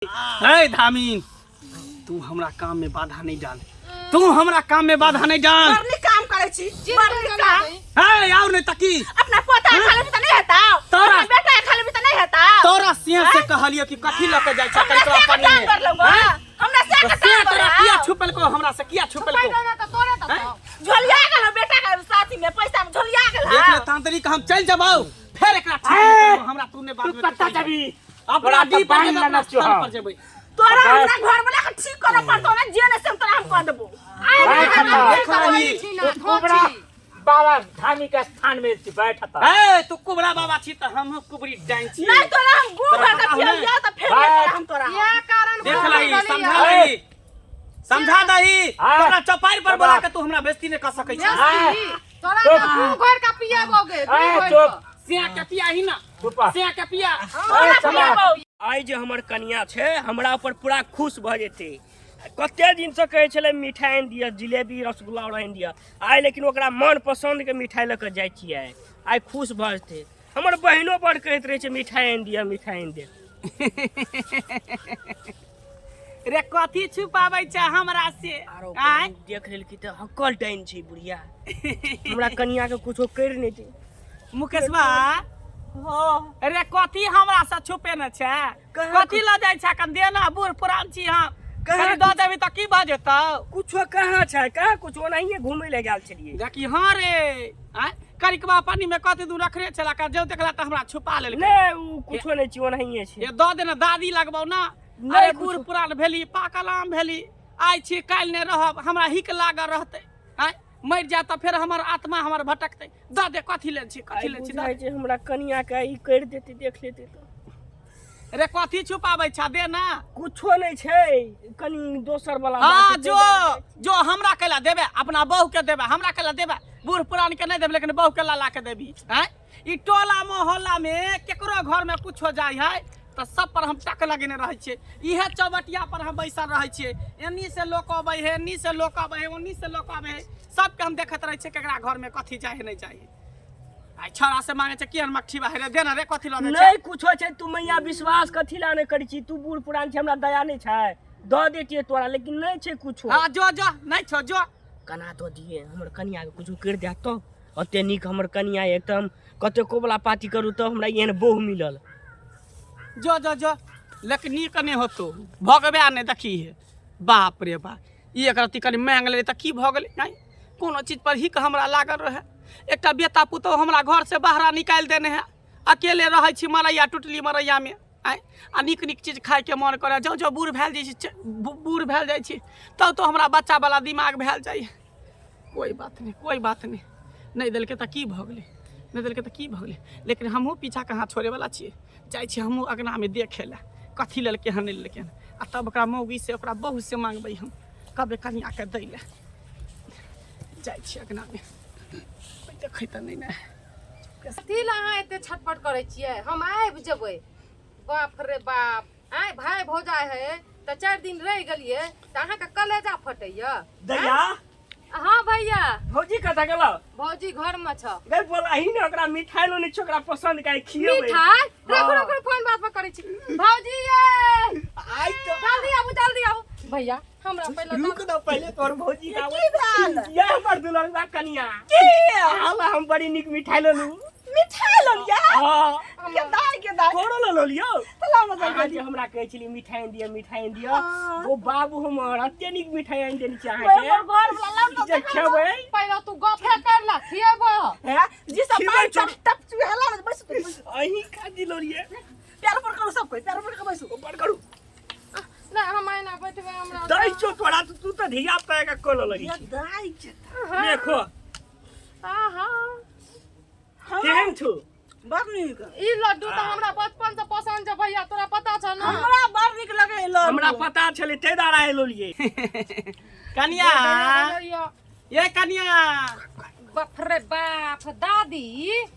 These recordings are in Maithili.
हे धामीन, तू हमरा काम में बाधा नहीं डाल, तू हमरा काम में बाधा नहीं डाल। बड़ नीक काम करै छी, बड़ नीक काम। हे और नहीं तकी अपना पोता खा लेबी तऽ नहीं हेतौ, तोरा- अपना बेटा खा लेबी तऽ नहीं हेतौ। तोरा सिंह से कहलियो कि कथी लऽ के जाइ छै हमरा कनिकवा से पानी काम में कर लूंगा, हैं? हमरा से तो के से काम तोरा कर। किया छुपलको, हमरा से किया छुपलको? तोरे तो हैं? झोलिया गेल बेटा के साथी में पैसा में झोलिया गेल। देख ले तांत्रिक, हम चल जबाऊ फेर एकरा ठीक नहीं करबो, हमरा तू ने बाद तू में कत्ता जबी? अपना तोरा डी तऽ पर बान्हि जेबै, लेने अपना छियौ स्थान हम। पर जेबै। तोरा बस। हमरा घर वाला के ठीक करे पड़तो ना, जे ने से तोरा हम कह देबो। बैठ ना। देख रही। तू कुबरा बाबा धामी के स्थान में छी, बैठ त। ए तू कुबरा बाबा छी त हमहूँ कुबरी डाइन छी। नहीं तोरा हम गुड़ तोरा भर के पता हो पियलियो ने? त फेर बैठ। नहीं तोरा हम तोरा इएह कारण देख भऽ लही, गेलैया। समझा लही, समझा दही। हाँ। तोरा चौपाई पर बोला के तू हमरा बेइज्जती नहीं कर सकै छी। हाँ। तोरा चुप। तऽ दू घोर के पियाबोगे, दू ए, घोर चुप। के। सिया के पिया ही ना, चुप। सिया के पिया। ए, चला। आइ जे हमर कनिया छै हमरा ऊपर पूरा खुश भऽ जेतै। कते दिनसँ कहै छलै मिठाइ आनि दिअ, जिलेबी रसगुल्ला आओर आनि दिअ। आइ लेकिन ओकरा मन पसन्दके मिठाइ लऽ कऽ जाइ छियै आइ। आइ खुश भऽ जेतै। हमर बहिनो बड़ कहैत रहै छै मिठाइ आनि दिअ, मिठाइ आनि दिअ। रे कथी छुपाबै छै हमरा से? आरो आँय? देख लेलकै तऽ हकल डाइन छै बुढ़िया, हमरा कनिया के कुछो करि नहि दे। मुकेशबा रे, कथी हमरा से छुपेने छै? कथी लऽ जाइ छै? कन देना, बूढ़ पुरान छी हम। कहाँ? कनि दऽ देबी तऽ की भऽ जेतौ? कुछो कहाँ छै, कहाँ कुछो, ओनाहिए घूमै लए गेल छलियै। देखी हाँ रे, आँय, कनिकबा पानी में कथी दू रखने छला का जो देखला तऽ हमरा छुपा लेलकै। नहि, ओ कुछो नहि छै, ओनाहिए छै। ये दऽ देना, दादी लगबौ ना। नहि। अरे बूढ़ पुरान भेली, पाकल आम भेली, आइ छी काल्हि नहि रहब, हमरा हिक लागल रहतै। आँय, मरि जायब तऽ फेर हमर आत्मा हमर भटकतै। दऽ दे, कथी लेल छी, कथी आइ लेल छी, दऽ बुझाइ छै हमरा कनिया के ई करि देतै, देख लेतै तऽ। दे। रे कथी छुपाबै छा, दे ना। कुछो नहि छै, कनि दोसर वाला हाँ बात छै, जो जो हमरा कैला देबे, अपना बहू के देबे, हमरा कैला देबे? बूढ़ पुरान के नहीं देबे लेकिन बहू के ला ला के देबी? आँय, ई टोला मोहल्ला में केकरो घर में कुछो जाय है तऽ सब पर हम टक लगेने रहै छियै। इहे चौबटिया पर हम बैसल रहै छियै। एन्नी से लोक अबै है, एन्नी से लोक अबै है, ओन्नी से लोक अबै है, सबके हम देखैत रहै छियै केकरा घर में कथी जाइ है नहीं जाइ है। आइ छौड़ा से मांगे छै केहन मक्खी बा रे, देना रे, कथी लगे छै? नहि कुछो छै। तू मैया विश्वास कथी ला नहि करै छी? तू बूढ़ पुरान छै, हमरा दया नहि छै? दऽ देतियै तोरा, लेकिन नहि छै कुछो। हाँ जो जो, नहीं छो जो। केना दऽ दियै? हमर कनिया के कुछो करि देत तऽ ओते नीक हमर कनिया एकदम कतेको वाला पार्टी करू तऽ हमरा एहन बहु मिलल। जो जो जो, लेकिन नीक नहि होतो, भगवे नहि देखी हे। बाप रे बाप, ई एक रत्ती कनि मांगि लेलै तऽ की भऽ गेलै? नहि कोनो चीज पर हिक हमरा लागल रहै। एकटा बेटा पुतोहु हमरा घरसँ बाहरा निकालि देने है, अकेले रहै छी मरैया टुटली मरैयामे। आँय, आ नीक नीक चीज खाइके मन करै। जँ जँ बूढ़ भेल जाइ छी, बूढ़ भेल जाइ छी तब तऽ हमरा बच्चावला दिमाग भेल जाइए। कोइ बात नहि, कोइ बात नहि, नहि देलकै तऽ की भऽ गेलै, नहि देलकै तऽ की भऽ गेलै, लेकिन हमहूँ पीछा कहाँ छोड़ैवला छियै। जाइ छियै हमहूँ अङ्गनामे देखै लए कथी लेलकै हन, नहि लेलकै हन, आ तब ओकरा मौगीसँ, ओकरा बहूसँ माँगबै हम, कहबै कनिआँके दै लए। जाइ छियै अङ्गनामे देखै तऽ नहि ने। कथी लए अहाँ एते छटपट करै छियै? हम आबि जेबै। बाप रे बाप, आँय, भाय भौजाइ है तऽ 4 दिन रहि गेलियै तऽ अहाँके कलेजा फटैया? दैया। हाँ भैया। भौजी कतऽ गेलौ? भौजी घर में छ। गै बोला ही ने, ओकरा मिठाई लोने छै, ओकरा पसंद का खिएबै। मिठाई? रखू। हाँ। रखू, फोन बात पर करै छी। भौजी ये आइ तऽ जल्दी आबू, जल्दी आबू भैया, हमरा पहिले रुक न, पहिले तोहर भौजी का की भेल? ये हमर दुलरुआ कनिया की आला, हम बड़ी नीक मिठाई लेलू। मिठाई ललिया? हाँ। के दाय, के दाय। तोरो ले लेलियो। तला मजा। अहाँ जे हमरा कहै छली मिठाई आनि दिअ, मिठाई आनि दिअ, हाँ। ओ बाबू हमर एते नीक मिठाई आनि देने छै हमर अहाँके घर वाला लाउ तऽ जे देखा। खेबै। पहिले तू गपे कर ला, खिएबो। हैं जी सब खिबै पानि छोड़। टप टप चुहेला ने, बैसू तू, बैसू। अहीं खा दिलो रहियै। पैर ऊपर करू, सब कोई पैर ऊपर कर बैसू। ऊपर करू। नहीं, हम एना बैठबै हमरा दै छौ तोरा तऽ तू तऽ धिया पुता के कोन लगी ये छी। दाय के देखो। आहा। केहन छौ? बड़ नीक। ई लड्डू तऽ हमरा बचपन से पसंद छै भैया, तोरा पता छौ ना? हमरा बड़ नीक लगे लड्डू। हमरा पता छलै ताहि दुआरे आयल लिए। कनिया। भैया। ये कनिया। बाप रे बाप, दादी।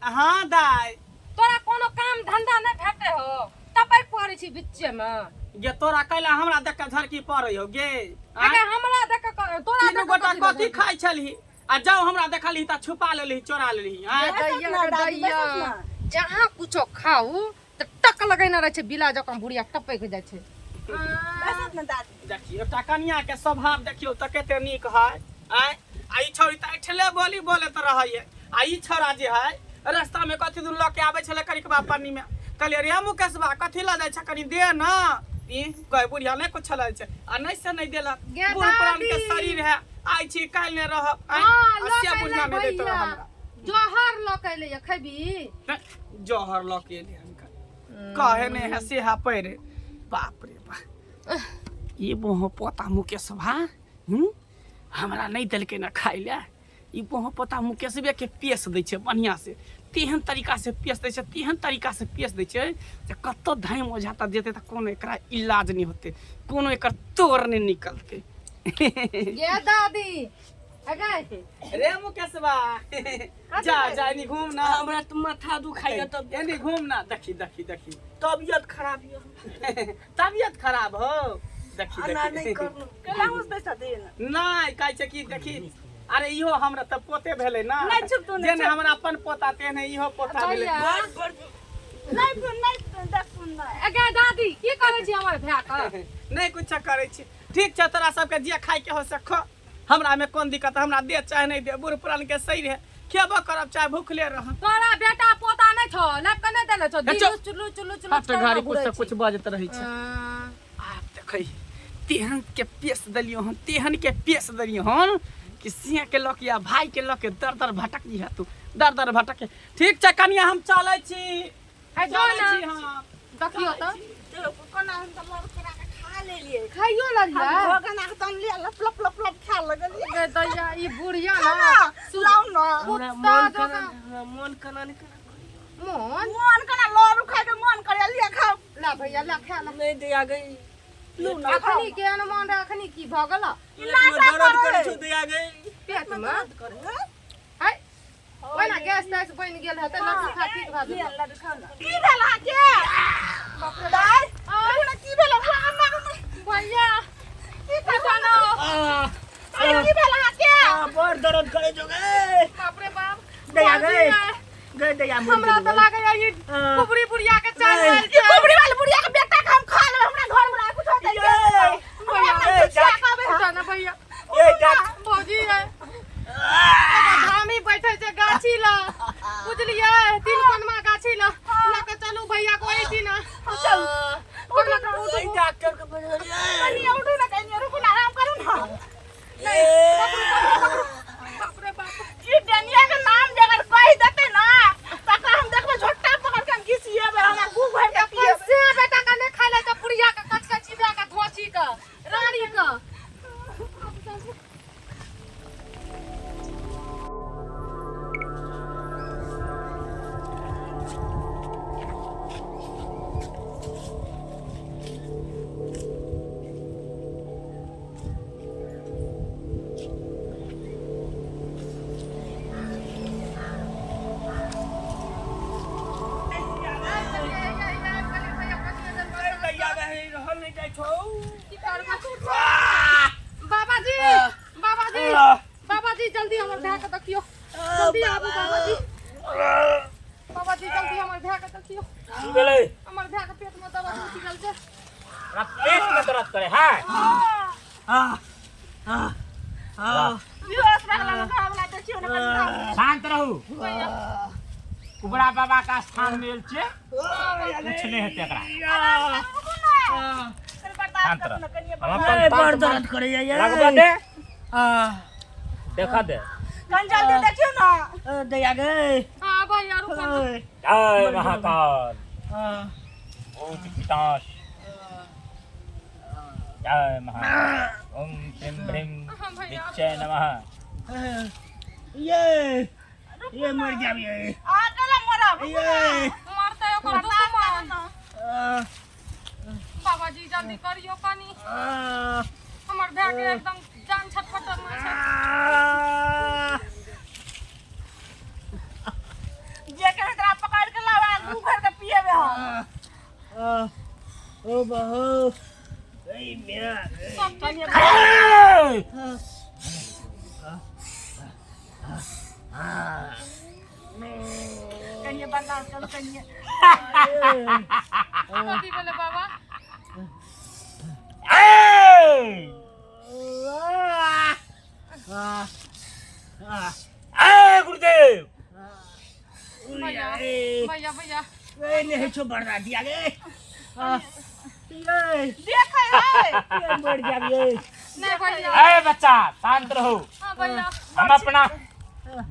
हाँ दाय। तोरा कोनो काम धंधा नहीं भेटे हो, टपक पड़ै छी बीचे में? गे तोरा कैला हमरा देख के झरकी पड़ै हो गे? आँय? अगर हमरा देख के तोरा तीनू देख के गोटा कथी कथी लगे? खाइ छलही आ जाओ हमरा देखलही तऽ छुपा लेलही, चोरा लेलही? आँय? दैया ना दादी, दैया, बैसत ना। जहाँ कुछो खाऊ तऽ टक लगेने रहै छै, बिला जकाँ बुढ़िया टपक जाइ छै। बैसत ने दादी। देखियौ एकटा कनिया के स्वभाव देखियौ तऽ कते नीक है। आँय, आ ई छौड़ी तऽ ऐठले बोली बोलैत रहैए। आ ई छौड़ा जे है रास्ता में कथी दूर लऽ के आबै छलै करिकबा पन्नी में, कहलियै रे मुकेशबा कथी लऽ जाइ छै कनी दे न। ई कहे बुढ़िया नहि कुछ लऽ जाइ छै, आ नहि से नहि देलक। गे बूढ़ पुरान के दादी। शरीर है, आइ छी काल्हि नहि रहब। आँय, हाँ, आ लऽ से के बुढ़िया एलै नहि दैत रहै भैया। हमरा। जहर लऽ के एलै खेबी? नहि, जहर लऽ के एलै हन कहे नहि है से है पैरे। बाप रे बाप, ई बोह पोता मुकेशबा हूँ हमरा नहि देलकै ने खाइ लए। ई बोह पोता मुकेशबे के पेश दै छै बढ़िआँ से, तेहन तरीका से पेश दै छै, तेहन तरीका से पेश दै छै जे कतऽ धाइम ओझा तऽ जेतै तऽ कोनो एकरा इलाज नहि होतै, कोनो एकर तोड़ नहि निकलतै। गे दादी अगे रे मुकेशबा, जा जा एनी घूम ना, हमरा तऽ माथा दुखाइया तब। एनी घूम ना, देखी देखी देखी। तबियत खराब यऽ। तबियत खराब हो? देखी एना देखी। नहि करलहुँ। केला उस दै छथिन? नहि कहै छै कि देखी, अरे इहो हमरा तऽ पोते भेलै ना। नहि चुप तू, नहि जेने चुप। हमरा अपन पोता तेहने इहो पोता भेलै। भैया। नहि नहि देखुन नहि। अगे दादी की करै छी हमर भाय के? नहि कुछ करै छी। ठीक छै, तोरा सबके जे खाइके हो से खो, हमरा में कोन दिक्कत, हमरा दे चाहे नहि दे, बूढ़ पुरान के सही रहे, खेबो करब चाहे भूखले रहब। तोरा बेटा पोता नहि छौ, लग के नहि देले छौ? हे दिलु चुप। चुलु चुलु चुलु हट घड़ी कुछ से कुछ बजत रहै छै। आब देखै तेहन के पेश देलियो हन, तेहन के पेश देलियो हन कि सिंह के लऽ के या भाई के लऽ के दर दर भटक जिहा तू, दर दर भटक। ठीक छै कनिया, हम चलै छी। है जो चलै ना। छी हम। देखियौ तऽ। चलो कोना हम तऽ लड़ करा के खा लेलियै। खाइयो लेलियै? हम भगना के तन लिया लप लप लप लप खा लगलियै। गे दैया ई बुढ़िया ना ना लाउ ना। हमरा कुत्ता मन जकाँ। केना, हमरा मन केना नहि केना मन मन केना लड़ू खाय के मन करे, लिया खाओ। ला भैया ला खा ला। नहि दैया गई। लू ना खाओ। अखनी केहन मन रहे, अखनी की भऽ गेल? नाशा दर्द करे। करै छौ दैया गई। पेट में दर्द करे है? है ओहिना गैस तैस बनि गेल हेतै, लड्डू खा ठीक भऽ लिया जेतै। लड्डू खाओ ना। की भेल अहाँके दाइ? देखू ना की भेल हमरा अम्मा के। भैया की पता ना। अरे की भेल अहाँके? बड़ दर्द करै छौ गे। बाप रे बाप। दैया भौजी गई। रे, गई दैया मरि हमरा गेलौ तऽ गई। लागैया ई हाँ। कुबरी बुढ़िया के चाल नहीं। आयल ई छै। कुबरी वाली बुढ़िया के बेटा के हम खा लेबै, हमरा घर में कुछ होतै। ये। हमरा ए, कुछ कहबै। उठा ना भैया। ए, डॉक्टर। भौजी रे, एगो धामी बैठे छै गाछी लग, बुझलियै? तीन कोनमा गाछी लग लऽ के चलू भैया को एहिठिना। चल उठू ना, उठू। ए, डॉक्टर के बजा रे। कनी उठू ना, कनी रुकू ना, आराम करू ना। बाप रे बाप। ई डनिया के नाम जे अगर कहि देतै ना तकरा हम देखबै झोटा पकड़ के हम घिसिएबै, हमरा गू भरि के पिएबै। से बेटा के नहि खाइ लै छै बुढ़िया के कचकची दऽ के धोची के रानी के। ए, दैया गई, रहल नहि जाइ छौ। बाबाजी, बाबाजी, बाबाजी, जल्दी हमर भाय के देखियौ, जल्दी आबू बाबाजी। बाबाजी जल्दी हमर भाय के देखियौ। की भेलै? हमर भाय के पेट में दर्द उठि गेल छै। हमरा पेट में दर्द करे है। बेहोश भऽ गेलै घर वाला, देखियौ ने कनी आराम। शांत रहू। कुबरा बाबा का स्थान में एल छियै, कुछ नहि हेतै एकरा। रुकू ना, कनी बर्दाश्त शांत करू रह। ना कनी। हम अपन ए, बड़ तंत्र दर्द करैया ये। लगबऽ दे, देखऽ दे। कनी जल्दी देखियौ ना। ए, दैया गई। हाँ भैया रुको ना। ए, जय महाकाल भूत पिशाच, जय महाकाल। ओम श्रीम भ्रीम हाँ भैया। विच्चय नमः। ये ये मर जाब ये। अहाँ केला मरब? रुकू ना। ये। मरतै ओकर बर्दाश्त दुश्मन। करू ना। बाबाजी जल्दी करियौ कनी, हमर भाय के एकदम जान छटपट में छै। जे कहे तोरा पकड़ के लावा, गू भरि के पिएबै हम। ओ बहू ए मेरा। सब ठीक। कनिये बर्दाश्त करू कनिये। कथी भेलै बाबा? नहि होइ छौ बरदा दिया गे ये देखै है ये मर जाब ये नहीं भैया ए बच्चा शांत रहू हाँ भैया हम अपना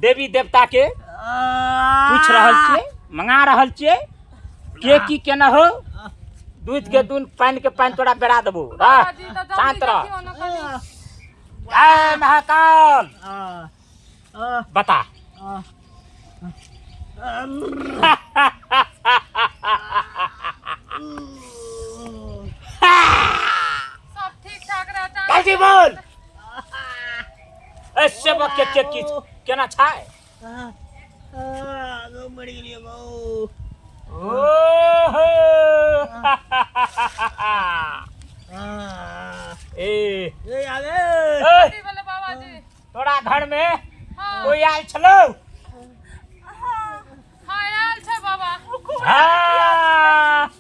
देवी देवता के पूछ रहल छियै मंगा रहल छियै के की केना हो दूध के दूध पानि के पानि तोरा बेरा देबो रह बाबाजी तऽ जल्दी शांत रह देखियौ ने कनी जय महाकाल बता सब ठीक ठाक रहता जल्दी बोल ए सेवक के के की केना छै मरि गेलियै गौ ओहो ए ए आगे ए, की भेलै बाबाजी तोरा घर में हाँ कोई आयल छलो हाँ आयल छै बाबा हाँ।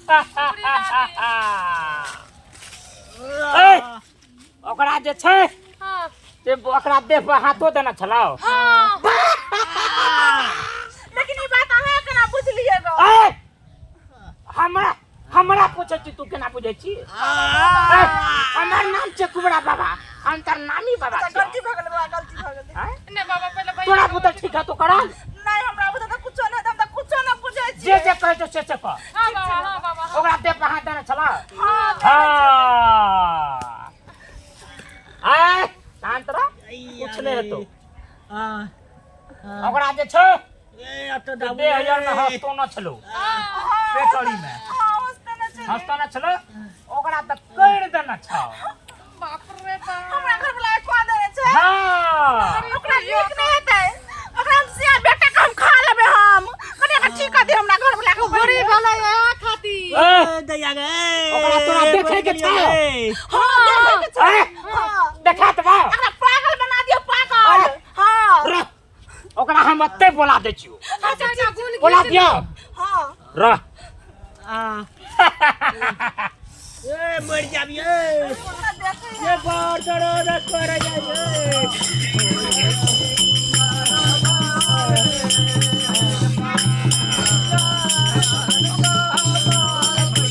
ए, ओकरा जे छै हाँ से ओकरा देह पर हाथो देने छलौ हाँ लेकिन ई बात अहाँ केना बुझलियै गो ए, हमरा हमरा पूछै छी तू केना बुझै छी ए, हमर नाम छै कुबरा बाबा हम तर नामी बाबा अच्छा, छियौ। गलती भऽ गेलै बाबा गलती भऽ गेलै आँय? नहीं बाबा पहिले भैया तोरा बुते ठीक है तो करल नहीं हमरा बुझे तऽ कुछो नहीं हम तऽ कुछो नहीं बुझै जे छियै जे कहै छौ से से कह हाँ बाबा हाँ बाबा हाँ ओकरा देह पर हाथ देने छलौ हाँ हाँ आय शांत रह कुछ नहीं हेतौ ओकरा जे छौ ए अत से देह यार में हंसतो न छलौ पेटरी में हाँ हंसते न छलै हंसतो न छलौ ओकरा तऽ करि देने छौ बाप रे बाप हमरा घर वाला खुआ देने छै हाँ ओकरा नीक नहि हेतै ओकरा हम सिया बेटा के हम खा लेबै हम कनि एकरा ठीक कर दे हमरा घर वाला के बुरी भेलै इएह खातिर ए, दैया गे ओकरा तोरा देखै के छौ हाँ देखै के छै ए, हाँ देखा तऽ बा एकरा पागल बना दियौ पागल हाँ रह ओकरा हम ओतै बोला दै छियौ अच्छा अच्छा गुल बोला दियौ हाँ रह ए मर जाबी ए ये बड़ दर्द करे जाय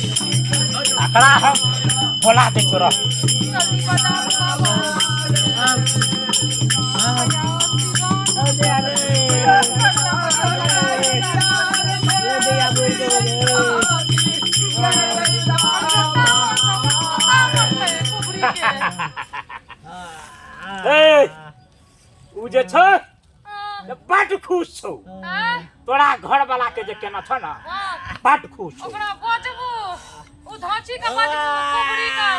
एकरा हम बोला दै छियौ रह जल्दी बताओ बाबा ए उ जे छौ से बड्ड खुश छौ तोरा घर वाला के जे केना छौ ने बड्ड खुश छौ ओकरा बजबू उ धोची के बजबू कुबरी के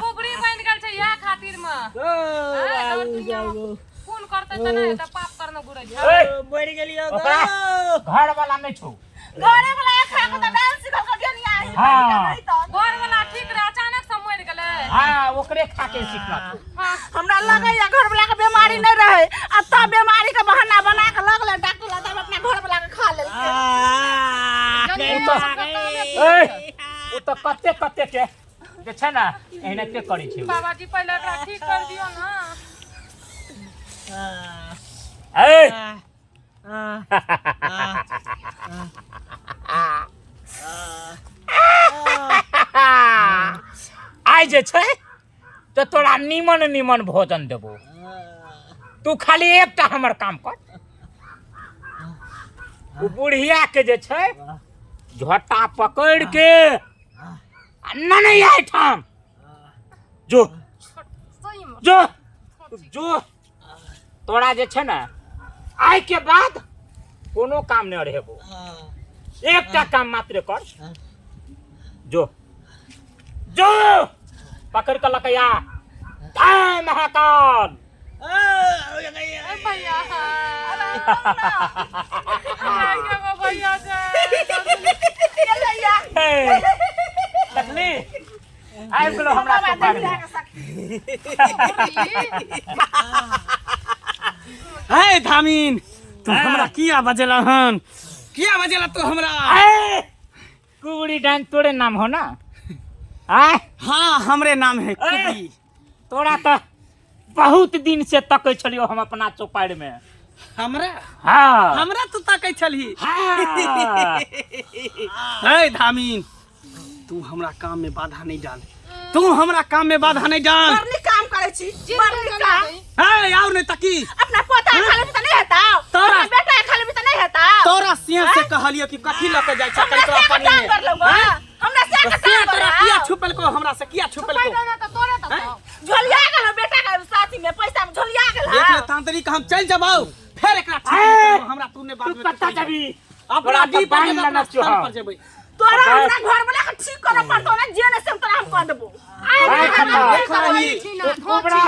कुबरी बनि गेल छै इएह खातिर मे फोन करतै तऽ नहि तऽ पाप करने घुरै छै ए मरि गेलियो ओकरा घर वाला नहि छौ घरे वाला खा के तऽ डांस सिखल के गेलियै हाँ। घर वाला ठीक रहे अचानक से मरि गेलै हाँ ओकरे खा के सीखना छौ हाँ हमरा लगैया घर वाला के बीमारी नहीं रहे आ तब बीमारी के बहाना बना के लगले डॉक्टर लग तब अपना घर वाला के खा लेलकै जल्दी ओ तऽ- सबके कामे ए ओ तऽ कते कते के जे छै ने एनाहिते करै छै ओ। बाबाजी पहिले एकरा ठीक कर दियौ ने ए आइ जे छै तऽ तोरा नीमन नीमन भोजन देबो तू खाली एकटा हमर काम कर ओ बुढ़िया के जे छै झोटा पकड़ के आ ननै एहिठाम जो सही में जो जो तोरा जे छै ने आइ के बाद कोनो काम नहि रहेबो एकटा काम मात्र कर जो जो पकड़ के लकैया जय महाकाल ए भैया अरे के भैया छै हे, देखली आबि गेलो हमरा कपार में हे धामीन तू हमरा किया बजेला हन किया बजेला तू हमरा ए, कुबड़ी डाइन तोरे नाम हो ना आय हाँ हमरे नाम है कुबड़ी तोरा तऽ बहुत दिन से तकै छलियो हम अपना चौपाड़ि में हमरा? हाँ। हमरा तू ताकै छलही? हाँ। हे धामीन, तू हमरा काम में बाधा नहीं डाल, तू हमरा काम में बाधा नहीं डाल। बड़ नीक काम करै छी, बड़ नीक काम। हे आउ नहीं तकी। अपना पोता खा लेबी तऽ नहि हेतौ, तोरा- अपना बेटा खा लेबी तऽ नहि हेतौ। तोरा सिंह से कहलियो कि कथी लऽ के जाइ छै हमरा तोरा से पानी काम में? कर लौ, हमरा से तो काम सिंह तोरा कर किया छुपलको, हमरा से किया छुपलको? छुपै तऽ तोरे तऽ झोलिया गेल बेटा के साथी में पैसा में झोलिया गेल। देख ले तांत्रिक, हम चल जबाऊ फेर एकरा ठीक नहीं करबो, हमरा तू ने तू बाद में कत्ता जबी? अपना तोरा तऽ डी पर बान्हि जेबै, लेने अपना छियौ स्थान हम। पर जेबै। तोरा हमरा घर वाला के ठीक करे पड़तो ना, जे ने से हम तोरा हम कह देबो। बैठ ना। देख रही। तू कुबरा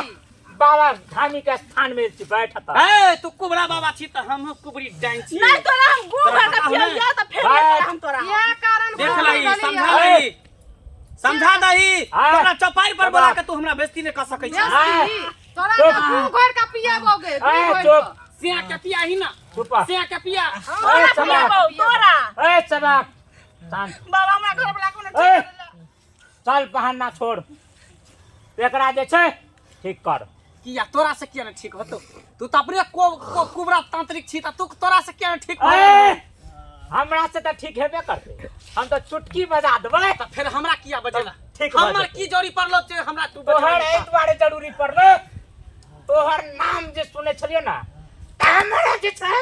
बाबा धामी के स्थान में छी, बैठ त। ए तू कुबरा बाबा छी तऽ हमहूँ कुबरी डाइन छी। नहीं तोरा हम गु तोरा भर के पता पिया हौ ने? तऽ फेर नहीं तोरा हम तोरा। इएह कारण देख भऽ लही, गेलैया। समझा दही, समझा दही। हाँ। तोरा चौपाई पर बोला के तू हमरा बेइज्जती नहीं कर सकै छी। बेसी, तोरा तऽ गु घोरि के पियाबोगे, गु ए, घोरि चुप। के। सिया के पिया ही ना, चुप। सिया के पिया। तोरा ए, चला। पियाबो तोरा। ए चबाक शांत। बाबा हमरा घर वाला कोनो ए ठीक करे ला। चल बहाना छोड़, एकरा जे छै ठीक कर। किया तोरा से किया नहीं ठीक होतो? तू तऽ अपने को, को कुबरा तांत्रिक छी तऽ तू तोरा से किया नहीं ठीक ए होतो? हमरा से तऽ ठीक हेबे करतै, हम तऽ चुटकी बजा देबै। तऽ फेर हमरा किया बजेला? ठीक भऽ हमर जेतै। की जोड़ी पड़लो जे हमरा तू तोहर बजेला? एहि दुआरे जरूरी पड़लो, तोहर नाम जे सुनै छलियै ने तऽ हमरा जे छै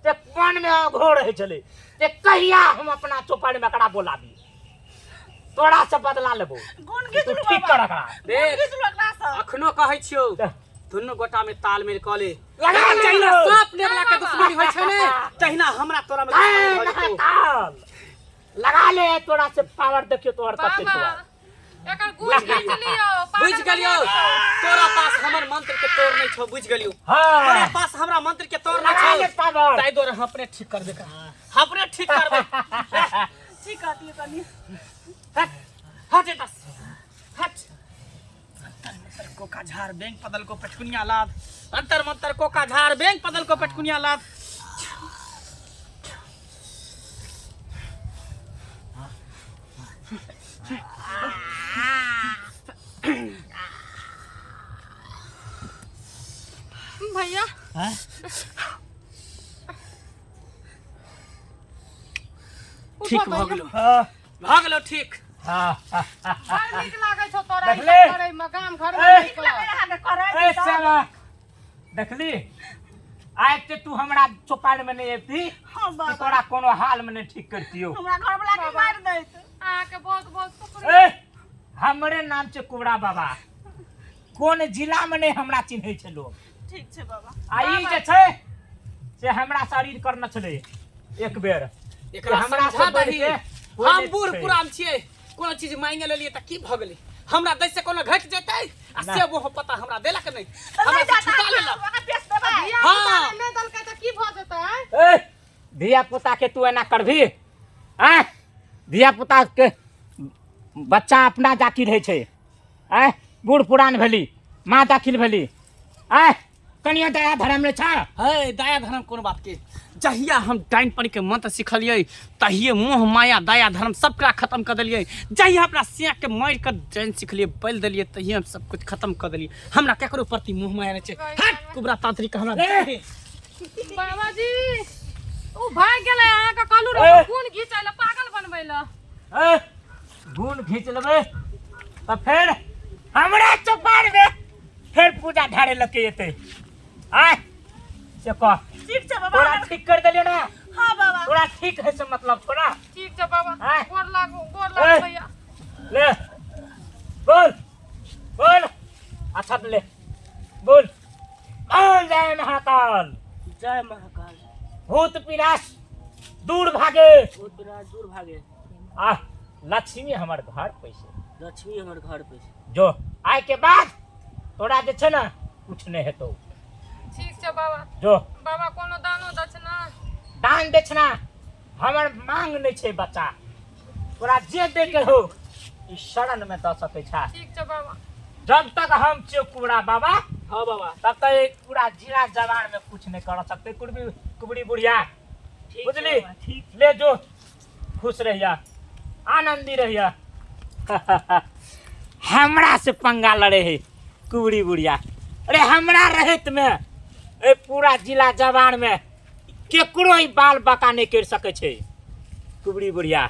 से मन मे अघोर होइ छलै जे कहिया हम अपना चौपाल मे एकरा बोलाबी, तोरा से बदला लेबो। गुण घीच तू लू ठीक बाबा। कर एकरा। गुण देख। घीच लू एकरा से। अखनो कहै छियौ, तऽ दुनू गोटा में तालमेल कऽ ले। लगा ले। जहिना साँप नेबला के दुश्मनी होइ छै ने, तहिना हमरा तोरा में दुश्मनी भऽ जेतौ। ताल लगा ले, तोरा से पावर देखियो तोहर कते बाबा छौ। एकर गुज घीच लियौ, पागल बुझि गेलियौ, तोरा पास हमर मंत्र के तोड़ नहीं छौ। बुझि गेलियौ, हाँ। तोरा पास हमरा मंत्र के तोड़ नहीं लगा ले छौ, पावर। ताहि दुआरे हम अपने ठीक करबे कर, अपने ठीक करबे। ठीक कर दियौ कनी। हट हट एतऽ से, हट। अंतर मंतर कोका झाड़ बैंक पदल को पेटकुनिया लाद, अंतर मंतर कोका झाड़ बैंक पदल को पेटकुनिया लाद। भैया ठीक उठो भऽ भैया। गेलौ, हाँ, भऽ गेलौ ठीक। हाँ, बड़ नीक लागै छौ तोरा ई देखले? सब करैमे, गाम घरमे ए। नहि कर। अहाँके करै ए साला, देखली आइ ते तू हमरा चौपाल में नहीं अबती हाँ कि बाबा, तोरा कोनो हाल में नहीं ठीक करतियो, हमरा घर वाला के मारि दैत। अहाँके बहुत बहुत शुक्रिया। ए हमरे नाम छै कुबरा बाबा, कोन जिला में नहीं हमरा चिन्है छै लोग। ठीक छै बाबा। आ ई जे छै से हमरा शरीर करने छलै एक बेर। एकरा हमरा से समझा बढ़ि दही। के कोइ हम नहि बूढ़ छै। पुरान छियै, कोनो चीज मांगे लेलियै तऽ की भऽ गेलै? हमरा दै से कोनो घटि जेतै? आ से वो पता हमरा देलक नहि, तऽ हमरा नहि से जाता छुपा लेलक। ओकरा बेच देबै। धिया हाँ। पुता नहि देलकै तऽ की भऽ जेतै? ए धिया पुता के तू एना करबही? आँय, धिया पुता के बच्चा अपना जाकिर होइ छै। आँय, बूढ़ पुरान भेली, माँ दाखिल भेली, आँय कनियो दया धर्म नहि छ? हे दया धर्म कोन बात के? जहिया हम डाइन पर के मंत्र सिखलियै तहिये मोह माया दया धर्म सबटा खत्म कर देलियै। जहिया अपना सिया के मारि के डाइन सिखलियै, बलि देलियै, तहिये हम सब कुछ खत्म कर देलियै। हमरा केकरो प्रति मोह माया नहि छै। हट कुबरा तांत्रिक हमरा। ए! बाबाजी ओ भागि गेलै, अहाँके कहलू रहे ए! गुण घीचै लए, पागल बनबै लए। ए, गुण घीच लेबै तऽ फेर हमरा चौपाल में फेर पूजा ढारे लके एतै। आय से कह। ठीक छै बाबा। तोरा ठीक कर देलियौ ने? हाँ बाबा। तोरा ठीक है से मतलब छौ ना? ठीक छै बाबा। आँय। गोर लागू, गोर ए! लागू भैया। ले बोल बोल, अच्छा ले बोल बोल, जय महाकाल। जय महाकाल। भूत पिरास दूर भागे। भूत पिरास दूर भागे। आ लक्ष्मी हमर घर पैसे। लक्ष्मी हमर घर पे छै। जो आय के बाद तोरा जे छै ने कुछ नहि हेतौ। ठीक छै बाबा। जो बाबा कोनो दानो दक्षिणा? दान दक्षिणा हमर मांग नहि छै बच्चा, तोरा जे दै के हो ई शरण में दऽ सकै छै। ठीक छै बाबा। जब तक हम छियौ कुबरा बाबा, हाँ बाबा, तब तक एक पूरा जिला जवान में कुछ नहीं कर सकते कुबरी कुबरी बुढ़िया। ठीक छै बुझली? बाबा, ठीक। ले जो, खुश रहिया, आनंदी रहिया। हमरा से पंगा लड़े है कुबरी बुढ़िया। अरे हमरा रहत में एहि पूरा जिला जवानमे केकरो ई बाल बाका नहि करि सकै छै। कुबरी बुढ़िया।